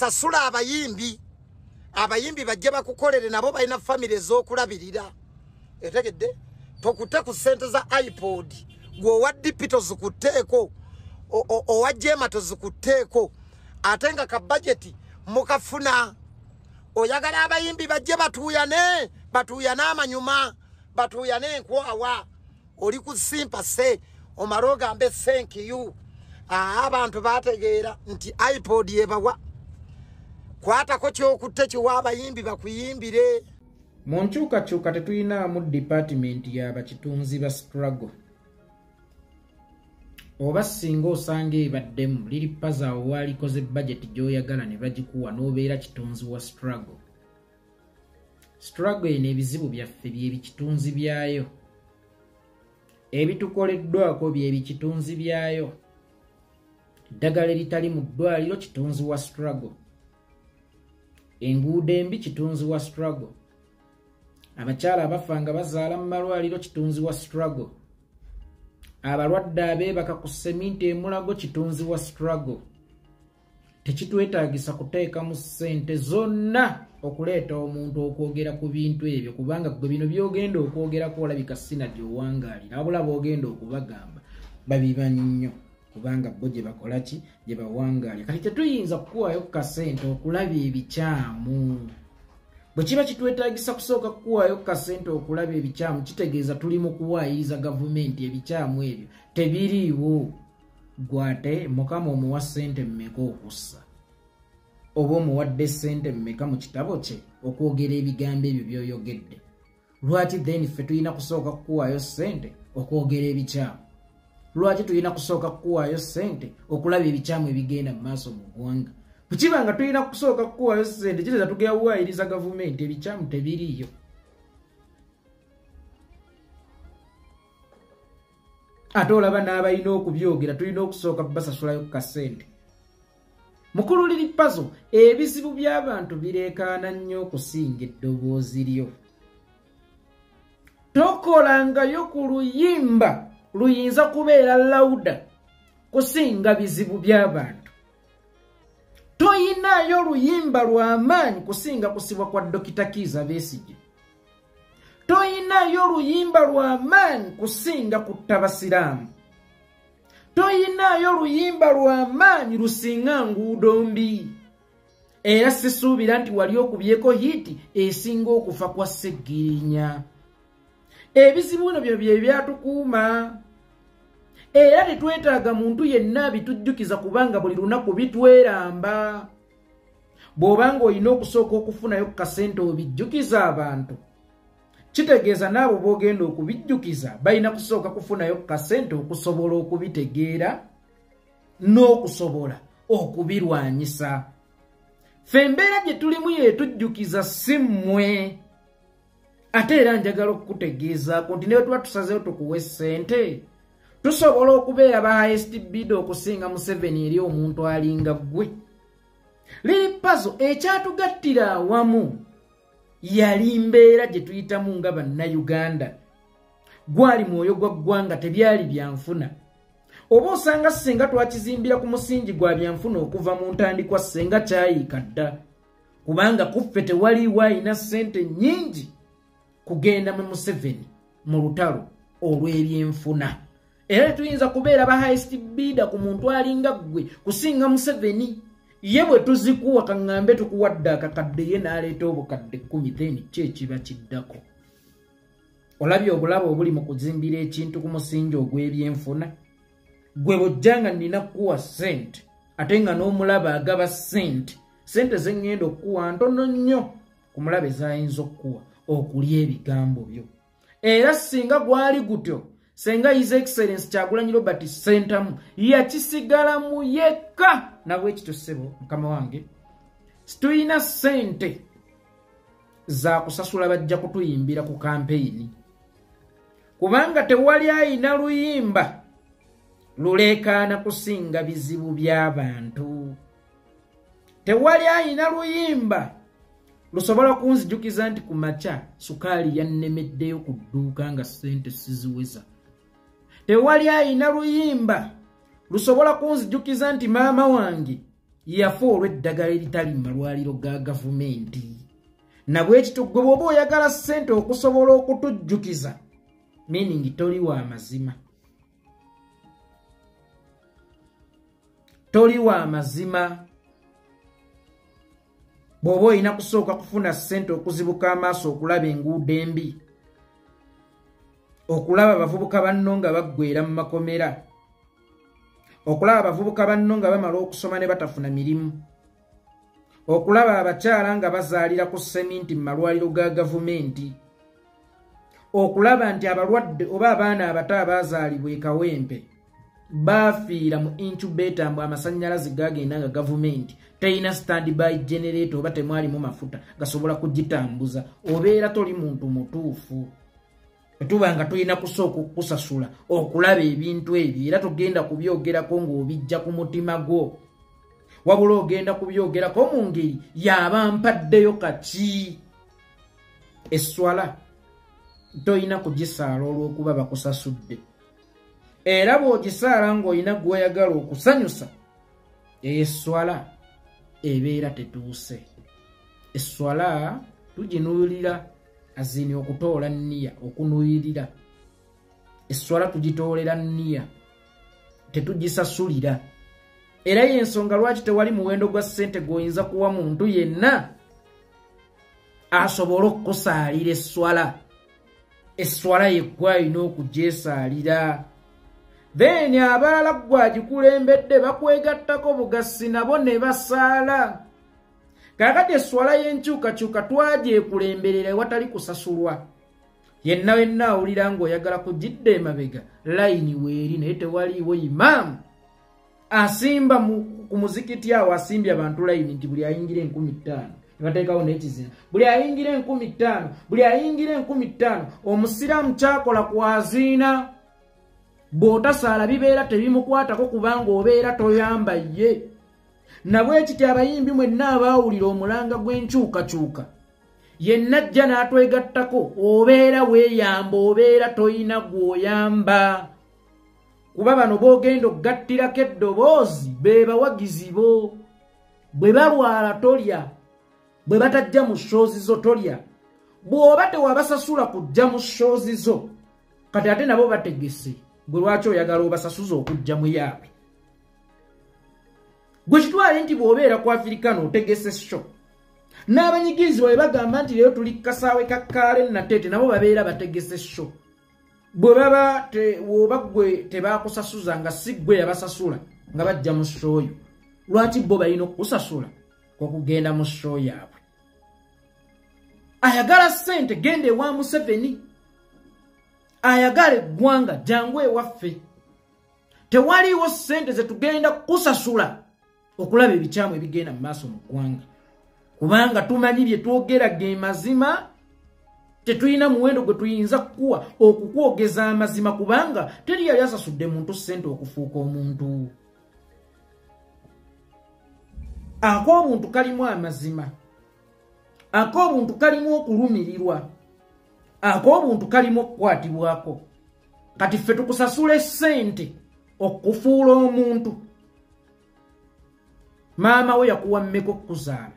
Sasula abayimbi, abayimbi bajje bakukolere, nabo balina famire ez'okulabirira. Etegedde? Tokute ku ssente za iPod, gwe owa DP tozikutteeko, owa Jema tozikutteeko, ate nga ka bajeti mukafuna. Oyagala abayimbi bajje batuuyane, batuuyane amanyuma, batuuyane enkwawa. Oli ku simpa se omale ogambe thank you. Abantu bategeera nti iPod yebawa. Kwatako kyokutte kiwa abayimbi bakuyimbire. Mu nkyukakyuka tetuyinaamu dipaatimenti y'abakitunzi ba struggle. Oba singa osanga ebaddemu Lil Pazo awo waalikoze bajeti gy'oyagala ne bagikuwa n'obeera kitunzi wa struggle. Struggle eno ebizibu byaffe bye bikitunzi byayo, ebitukoleddwako bye bikitunzi byayo. Eddagala eritali mu ddwaliro kitunzi wa struggle, enguudo embi kitunzi wa struggle, abakyala abafa nga bazaala mu malwaliro kitunzi wa struggle, abalwadde abeebaka ku seminti emulago kitunzi wa struggle. Tekitwetaagisa kuteekamu ssente zonna okuleeta omuntu okwogera ku bintu ebyo, kubanga gwe bino by'ogenda okwogerako olabika sina gy'owangaalira, wabula b'ogenda okubagamba babimanyi nnyo, kubanga bo gye bakola ki, gye bawangaalira. Kati tetuyinza kukuwaayo ku kasente okulaba ebikyamu. Bwe kiba kitwetaagisa kusooka kukuwaayo ku kasente okulaba ebikyamu, kitegeeza tuli mu kuwaayiriza gavumenti ebikyamu ebyo tebiriiwo. Gwate Mukama omuwa ssente mmeka okussa, oba omuwadde ssente mmeka mu kitabo kye okwogera ebigambo ebyo by'oyogedde? Lwaki then ffe tulina kusooka kukuwaayo ssente okwogera ebikyamu? Lwaki tulina kusooka kukuwaayo ssente okulaba ebikyamu ebigenda mu maaso mu ggwanga? Bwe kiba nga tulina kusooka kukuwaayo ssente, kitegeeza tugenda kuwaayiriza gavumenti ebikyamu tebiriiyo. Ate olaba n'abalina okubyogera tulina okusooka basasulayo ku kasente. Mukulu Lil Pazo, ebizibu by'abantu bireekaana nnyo okusinga eddoboozi lyo. Tokolangayo ku luyimba luyinza kubeera lawuda kusinga bizibu by'abantu. Toyinaayo luyimba lw'amaanyi kusinga kusibwa kwa Dokita Kiiza Besigye. Toyinaayo luyimba lw'amaanyi kusinga kutta basiraamu. Toyinaayo luyimba lw'amaanyi lusinga nguudo mbi. Era sisuubira nti wali okubyeko hiiti esinga okufa kwa Ssegirinya. Ebizibu bino byo bye byatukuuma, era tetwetaaga muntu yenna abitujjukiza, kubanga buli lunaku bitweramba. Bw'obanga olina okusooka okufunayo ku kasente obijjukiza abantu, kitegeeza n'abo b'ogenda okubijjukiza balina kusooka kufunayo ku kasente okusobola okubitegeera n'okusobola okubirwanyisa. Ffe embeera gye tulimu yeetujjukiza, si mmwe. Ate era njagala okukutegeezaako nti ne bwe tuba tusazeewo tukuwe ssente, tusobola okubeera ba highest bidder okusinga Museveni eri omuntu alinga ggwe. Lil Pazo, ekyatugattira awamu yali mbeera gye tuyitamu nga Bannayuganda. Gwali mwoyo gwa ggwanga, tebyali byanfuna. Oba osanga singa twakizimbira ku musingi gwa byanfuna okuva mu ntandikwa, singa kyayiika dda, kubanga ku ffe tewaliiwo alina ssente nnyingi kugenda mu Museveni mu lutalo olw'ebyenfuna. Era tetuyinza kubeera ba highest bidder ku muntu alinga ggwe kusinga Museveni. Ye bwe tuzikuwa, kaŋŋambe tukuwadde akakadde, ye n'aleeta obukadde 10, then ki ekiba kiddako? Olabye obulabo obuli mu kuzimbira ekintu ku musingi ogw'ebyenfuna? Gwe bw'ojja nga nnina kukuwa ssente, ate nga n'omulaba agaba ssente, ssente ze ŋŋenda okukuwa ntono nnyo ku mulabe z'ayinza okukuwa okulya ebigambo byo. Era singa gwali gutyo, senga His Excellence Kyagulanyi Robert Ssentamu yakisigalamu yekka. Nabwekityo ssebo mukama wange, situyina ssente za kusasula bajja kutuyimbira ku kampeyini, kubanga tewali ayina luyimba luleekaana kusinga bizibu by'abantu. Tewali ayina luyimba lusobola kunzijukiza nti ku makya sukaali yannemeddeyo ku dduuka nga ssente siziweza. Tewali ayina luyimba lusobola kunzijukiza nti maama wange Yafa olw'eddagala eritali mu malwaliro ga gavumenti. Nabwekityo gwe bw'oba oyagala ssente okusobola okutujjukiza, meaning toli wa mazima. Toli wa mazima. Bw'oba olina kusooka kufuna ssente okuzibuka amaaso okulaba enguudo embi, okulaba abavubuka banno nga baggwera mu makomera, okulaba abavubuka banno nga bamala okusoma ne batafuna mirimu, okulaba abakyala nga bazaalira ku seminti mu malwaliro ga gavumenti, okulaba nti abalwadde oba abaana abato abaazaalibwa e Kawempe bafiira mu incubator mbu amasannyalaze gagenda nga gavumenti teyina standby generator oba temwalimu mafuta gasobola kugitambuza, obeera toli muntu mutuufu. Tuba nga tulina kusooka okukusasula okulaba ebintu ebyo, era togenda kubyogerako ng'obijja ku mutima gwo, wabula ogenda kubyogerako mu ngeri yaba mpaddeyo kaki. Esswala toyina kugisaala olw'okuba bakusasudde, era bw'ogisaala ng'olina gw'oyagala okusanyusa, esswala ebeera tetuuse. Esswala tuginuulira azini okutoola nniya, okunuuyirira. Esswala tugitoolera nniya, tetugisasulira. Era y'ensonga lwaki tewali muwendo gwa ssente gw'oyinza kuwa muntu yenna asobole okukusaalira esswala. Esswala ye ggwe alina okugyesaalira. Then abalala ggwe agikulembedde bakwegattako bugasi nabo ne basaala. Kaakati esswala y'enkyukakyuka twagyekulembera ewatali kusasulwa. Yenna wenna awulira ng'oyagala kugidda emabega, layini weeri, naye tewaliiwo imaamu asimba ku muzikiti awo asimbye abantu layini nti buli ayingira 5000 ne bateekawo n'ekizina, buli ayingira 5000, buli ayingira 5000. Omusiraamu kyakola kwaziina. Bw'otasaala bibeera tebimukwatako kubanga obeera toyamba ye. Nabwekityo abayimbi mwenna abaawulira omulanga gw'enkyukakyuka, yenna ajja n'atwegattako, obeera weeyamba, obeera toyina gw'oyamba. Kuba bano b'ogenda okugattirako eddoboozi be bawagizi bo. Bwe balwala tolya, bwe batajja mu shoozi zo tolya, bw'oba tewabasasula kujja mu shoozi zo, kati ate nabo bategese, gwe lwaki oyagala obasasuza okujja mu yaabwe? Gwe kitwale nti bw'obeera ku Afirikano otegese sho, n'abanyigirizibwa bwe bagamba nti leero tuli kasaawe ka Kaale Nateete, nabo babeera bategese sho. Bwe baba woba gwe tebakusasuza nga si gwe yabasasula nga bajja mu sho yo, lwaki bo balina okukusasula okugenda mu sho yaabwe? Ayagala ssente genda ewa Museveni, ayagala eggwanga jangu ewaffe. Tewaliiwo ssente ze tugenda kukusasula okulaba ebikyamu ebigenda mu maaso mu ggwanga, kubanga tumanyi bye twogera ge mazima. Tetulina muwendo gwe tuyinza kukuwa okukwogeza amazima, kubanga teri yali asasudde muntu ssente okufuuka omuntu. Ak'obuntu kalimu amazima, ak'obuntu kalimu okulumirirwa, ak'obuntu kalimu okukwatibwako. Kati ffe tukusasula essente okufuula omuntu. Maama we yakuwa mmeka okukuzaala,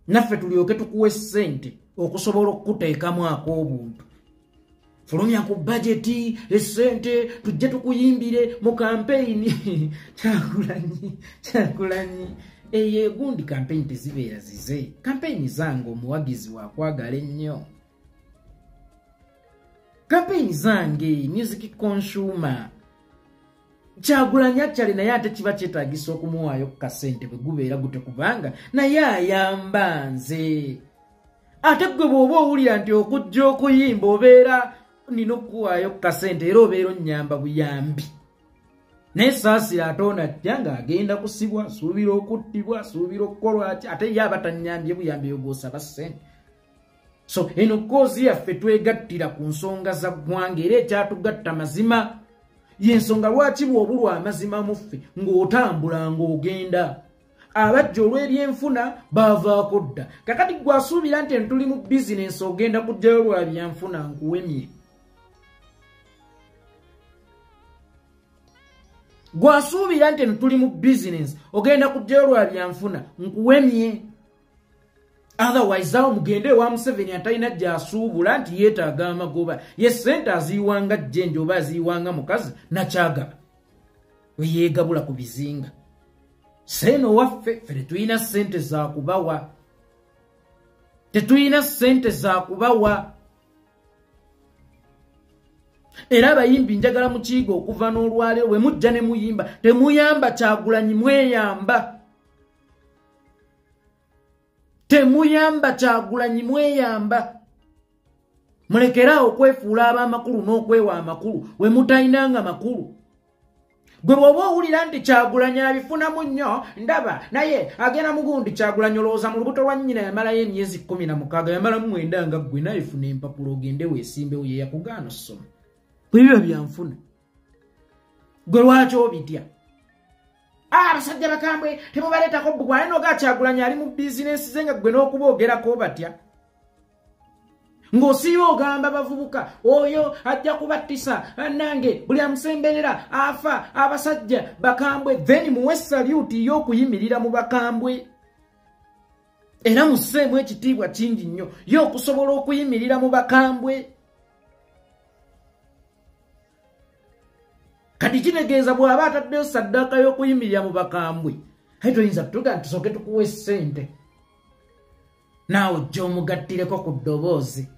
naffe tulyoke tukuwa essente okusobola okukuteekamu ak'obuntu. Fulumya ku bajeti essente tujje tukuyimbire mu kampeyini. Kyagulanyi, Kyagulanyi, eyo egundi kampeyini tezibeera zize. Kampeyini zange omuwagizi wakwagala ennyo. Kampeyini zange music consumer Kyagulanyi akyali naye ate kiba kyetaagisa okumuwaayo ku kasente bwe gubeera gute, kubanga naye ayamba nze. Ate ggwe bw'oba owulira nti okujja okuyimba obeera nina okukuwaayo ku kasente, era obeera onnyamba buyambi. Naye saasira ate ono ajja ng'agenda kusibwa, asuubira okuttibwa, asuubira okukolwa ki, ate ye aba tannyambye buyambi eyo gw'osaba ssente. So eno koozi yaffe twegattira ku nsonga za ggwanga, era ekyatugatta mazima. Y'ensonga lwaki bw'obulwa amazima mu ffe ng'otambula ng'ogenda. Abajja olw'ebyenfuna baavaako dda. Kakati ggwe asuubira nti eno tuli mu bizinensi ogenda kujjayo lwa byanfuna, nkuwemye. Gwasuubira nti eno tuli mu bizinensi, ogenda kujjayo lwa byanfuna, nkuwemye. Otherwise awo mugende ewa Museveni atalina gy'asuubula nti yeetaaga amagoba. Ye ssente aziyiwanga jjenje oba aziyiwanga mukazi nakyagaba. We yeegabula ku bizinga. Seeno waffe ffe tetulina ssente za kubawa. Tetulina ssente za kubawa. Era abayimbi njagala mukiiga okuva n'olwaleero bwe mujja ne muyimba temuyamba Kyagulanyi, mweyamba. Temuyamba Kyagulanyi, mweyamba. Mulekeraawo okwefuula ab'amakulu n'okwewa amakulu we mutalinanga makulu. Gwe bw'oba owulira nti Kyagulanyi abifunamu nnyo, ndaba naye agenda mugundi. Kyagulanyi olowooza mu lubuto lwa nnyina yamalayo emyezi 16, yamalamu 9 nga ggwe, naye funa empapula ogende weesimbewo, ye yakugaana ossoma. Bwe biba byanfuna gwe lwaki obitya? Abasajja bakambwe temubaleetako bbugwe, naye n'oga Kyagulanyi ali mu bizinensi ze nga ggwe n'okuboogerako batya. Ng'osiiba ogamba bavubuka oyo ajja kubattisa nange buli amusemberera afa, abasajja bakambwe. Then muwe saluti y'okuyimirira mu bakambwe, era musseemu ekitiibwa kingi nnyo y'okusobola okuyimirira mu bakambwe. Kati kitegeeza bw'aba ataddeyo saddaaka y'okuyimirira mu bakambwe, aye toyinza kutuga nti tusooke tukuwe ssente naawe ojja omugattireko ku ddoboozi,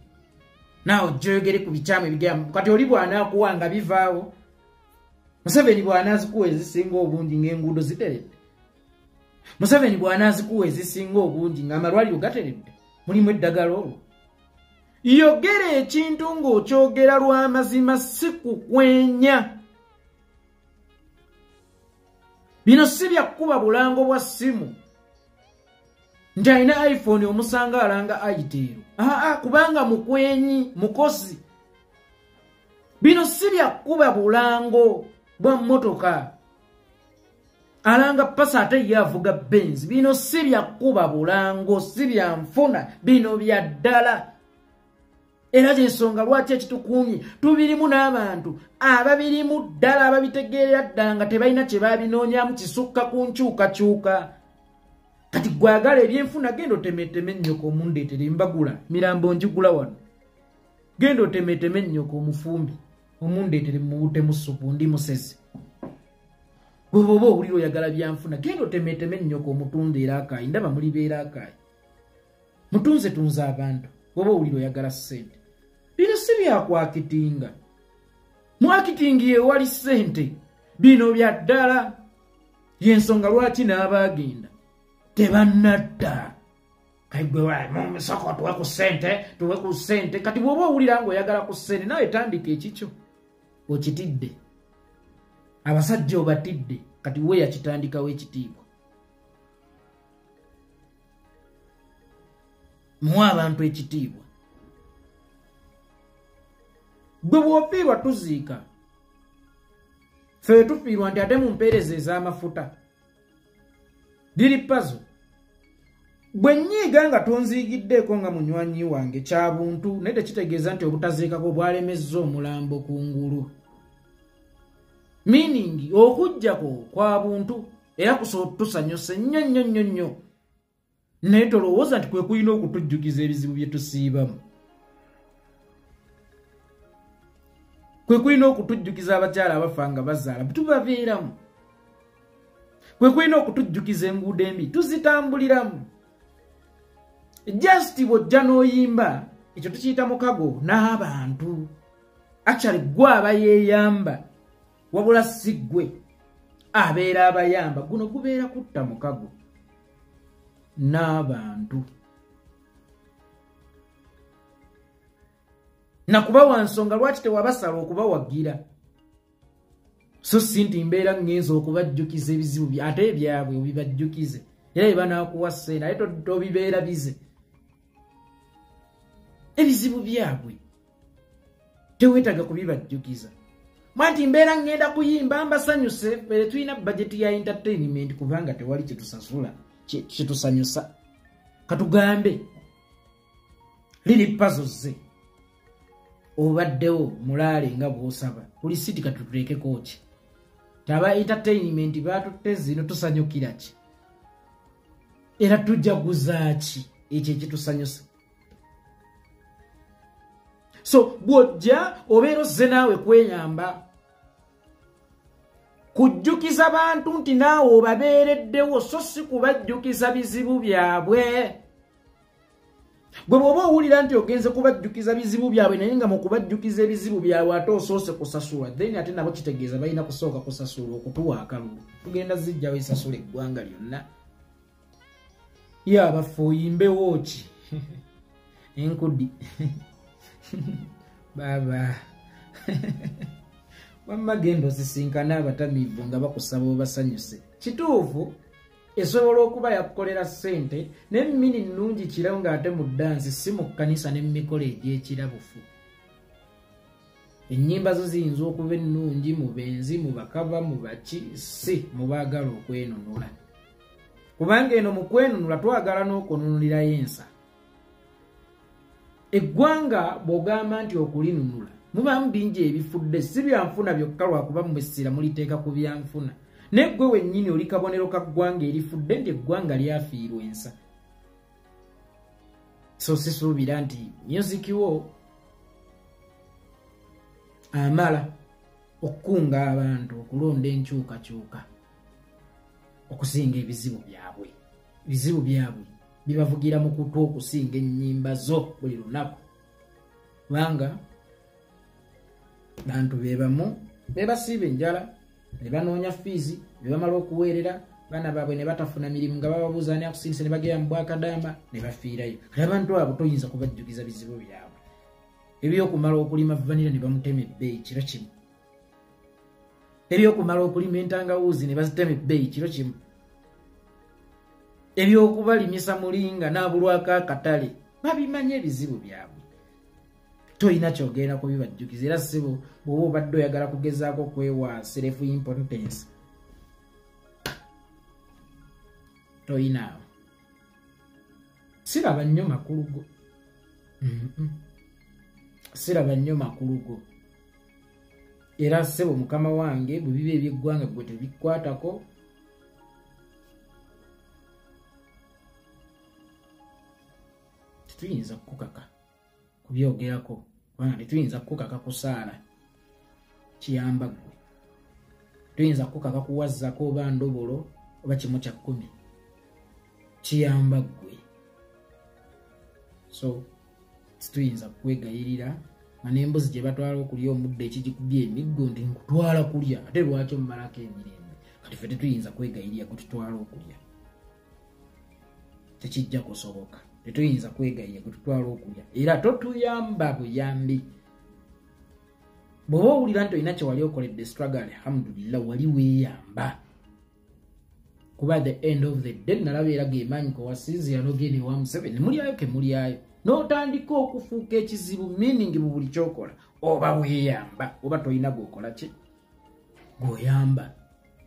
naawe ojja oyogere ku bikyamu ebigamba. Kati oli bw'anaakuwa nga bivaawo, Museveni bw'anaazikuwa ezisinga obungi ng'enguudo ziteredde, Museveni bw'anaazikuwa ezisinga obungi ng'amalwaliro gateredde, mulimu eddagala olwo. Yogera ekintu ng'okyogera lw'amazima, si kukwenya. Bino si bya kkuba bulango bwa ssimu nti alina iPhone omusanga alanga Itel. Aa, kubanga mukwenyi mukozi. Bino si bya kkuba bulango bwa mmotoka alanga pasa ate ye avuga Benz. Bino si bya kkuba bulango, si bya nfuna, bino bya ddala. Era gy'ensonga lwaki ekitukuumye tubirimu n'abantu ababirimu ddala ababitegeerera ddala nga tebalina kye babinoonyamu kisukka ku nkyukakyuka. Kati gwagala ebyenfuna, genda otemeteme ennyoko omundeetere mbagula mirambo njigula wano. Genda otemeteme ennyoko omufumbi omundeetere muwutemu ssupu, ndi musezi. Gwe bw'oba owulira oyagala byanfuna, genda otemeteme ennyoko omutunde era akaayi, ndaba mulibeera akaayi. Mutunze tunze abantu bw'oba owulira oyagala ssente. Bino si byakwakitinga. Mwakitingi yewali ssente. Bino bya ddala. Y'ensonga lwaki n'abaagenda tebannadda. Kati gwe soko tuwe ku ssente, tuwe ku ssente. Kati bw'oba owulira ng'oyagala ku ssente, naawe tandika ekikyo okitidde. Abasajja obatidde, kati we yakitandikawo ekitiibwa. Muwe abantu ekitiibwa. Gwe bw'ofiirwa tuziika. Ffe tufiirwa nti ate mu mpeereza ez'amafuta. Liri pazo. Bwe nnyiiga nga tonziigiddeeko nga munywanyi wange kya buntu, naye tekitegeeza nti obutaziikako bwalemezza omulambo ku ngulu. Meaning okuggyako kwa buntu era tusanyuse nnyo nnyo nnyo nnyo. Naye tolowooza nti kwe kulina okutujjukiza ebizibu bye tusiibamu. Kwe kulina okutujjukiza abakyala abafa nga bazaala, tubabeeramu. Kwe kulina okutujjukiza enguudo embi, tuzitambuliramu. Just bw'ojja n'oyimba, ekyo tukiyita mukago n'abantu. Actually ggwe aba yeeyamba, wabula si ggwe abeera abayamba. Guno gubeera kutta mukago n'abantu. Nakubawa nsonga lwaki tewabasala okubawagira. So si nti mbeera ŋŋenza okubajjukiza ebizibu ate ebyabwe obibajjukize. Era bye banaakuwa ssente ate tobibeera bize. Ebizibu byabwe teweetaaga kubibajjukiza. Mwanti mbeera ŋŋenda kuyimba mbasanyuse, ffe tulina bajeti ya entertainment kubanga tewali kyetusasula kyetusanyusa. Katugambe liri pazo ze obaddewo mulaale nga bw'osaba. Buli siti katutuleekeko ki? Taba entertainment batutte zino tusanyukira ki? Era tujaguza ki ekyo ekitusanyusa? So bw'ojja obeera ozze naawe kweyamba, kujjukiza bantu nti naawe obabeereddewo, so si kubajjukiza bizibu byabwe. Gwe bw'oba owulira nti ogenze kubajjukiza bizibu byabwe naye nga mu kubajjukiza ebizibu byabwe ate osoose kusasulwa, then ate nabo kitegeeza balina kusooka kusasulwa okutuwa akalulu. Tugenda zijjawo esasula eggwanga lyonna. Ye abaffe oyimbewo ki? Enkudi baba wamma genda osisinkana abatamiivu nga bakusaba obasanyuse. Kituufu esobola okuba yakukolera ssente n'emmini nnungi kirawo ng'ate mu ddansi, si mu kkanisa n'emikolo egy'ekirabufu. Ennyimba zo ziyinza okuba ennungi mu benzi, mu bakava, mu baki, si mu baagala okwenunula. Kubanga eno mu kwenunula twagala n'okununulirayo ensa. Eggwanga bw'ogamba nti okulinunula mubaamu bingi ebifudde, si byanfuna byokka lwakuba mmwe essira muliteeka ku byanfuna. Naye ggwe wennyini oli kabonero ka ggwanga erifudde nti eggwanga lyafiirwa ensa. So sisuubira nti music wo amala okukunga abantu okulonda enkyukakyuka okusinga ebizibu byabwe. Ebizibu byabwe bibavugira mu kutu okusinga ennyimba zo buli lunaku, kubanga bantu be bamu be basiiba enjala, ne banoonya fiizi, ne bamala okuweerera baana baabwe ne batafuna mirimu nga bababuuza ani akusindise, ne bagenda mu bwakadaama ne bafiirayo. Kati abantu abo toyinza kubajjukiza bizibu byabwe ebyokumala okulima vanira ne bamutema ebbeeyi kiro kimu, ebyokumala okulima entangawuuzi ne bazitema ebbeeyi kiro kimu, ebyokubalimisa mulinga n'abulwako akatale. Babimanyi ebizibu byabwe, toyina kyogenda kubibajjukiza. Era ssebo bw'oba obadde oyagala kugezaako kwewa self importance, toyinaawo. Siraba nnyo makulu go, siraba nnyo makulu go. Era ssebo mukama wange, bwe biba ebyeggwanga gwe tebikwatako, tetuyinza kukukaka kubyogerako, kubanga tetuyinza kukukaka kusaala kiyamba ggwe, tuyinza kukukaka kuwazzako oba ndobolo oba 1/10 kiyamba ggwe. So situyinza kwegayirira nga n'embuzi gye batwala okulya omuddo ekigikubye emiggo nti nkutwala kulya, ate lwaki omumalako emirembe? Kati ffe tetuyinza kwegayirira gwe tutwala okulya, tekijja kusoboka. Tetuyinza kwegayirira gwe tutwala okulya, era totuyamba buyambi. Bw'oba owulira nti olina kye wali okoledde struggle, alhamdulillah, wali weeyamba, kuba at the end of the day nalaba era gemaanyi kowasinzira n'ogenda ewa Museveni mulyayo ke mulyayo n'otandika okufuuka ekizibu, meaning mu buli kyokola oba weeyamba oba tolina gwokola ki gwoyamba.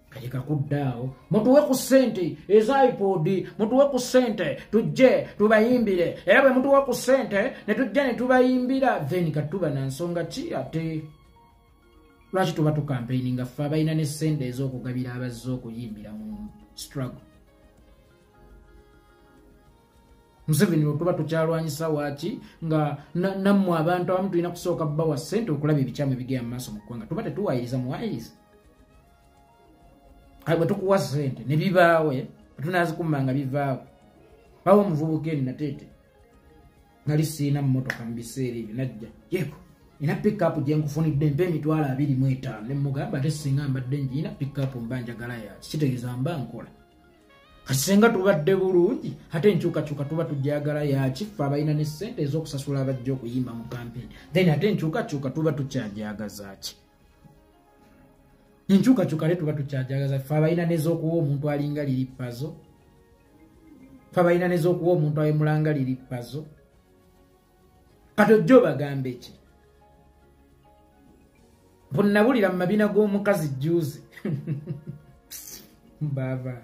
Kati kakuddaawo, mutuwe ku ssente eza iPod, mutuwe ku ssente tujje tubayimbire. Era bwe mutuwe ku ssente ne tujja ne tubayimbira, then katuba na nsonga ki ate lwaki tuba tukampeininga ffe abalina ne ssente ez'okugabira abazze okuyimbira mu struggle? Museveni lwe tuba tukyalwanyisa waaki nga nammwe abantu abamu tulina kusooka bbawa ssente okulaba ebikyamu ebigenda mu maaso mu ggwanga? Tuba tetuwayiriza muwayiriza. Kale bwe tukuwa ssente ne bibaawe, tunazikuma nga bivaawo. Bawo omuvubuka eni Nateete, nali siina mmotoka mu biseera ebyo, najja yeko ina pickup gye nkufunidde, mpa 25,000. Ne mugamba ate singa mbadde ngiina pickup mba njagala yaki? Kitegeeza mba nkola. Kati singa tubadde bulungi, ate enkyukakyuka tuba tujagala yaki ffe abalina ne ssente ez'okusasula abajja okuyimba mu kampeni? Then ate enkyukakyuka tuba tukyajagaza ki? Enkyukakyuka ate tuba tukyajagaza ffe abalina nez'okuwa omuntu alinga liri pazo, ffe abalina nez'okuwa omuntu ayemulanga liri pazo? Kati ojja obagambe ki? Bunabulira mu mabina g'omukazi jjuuzi baaba.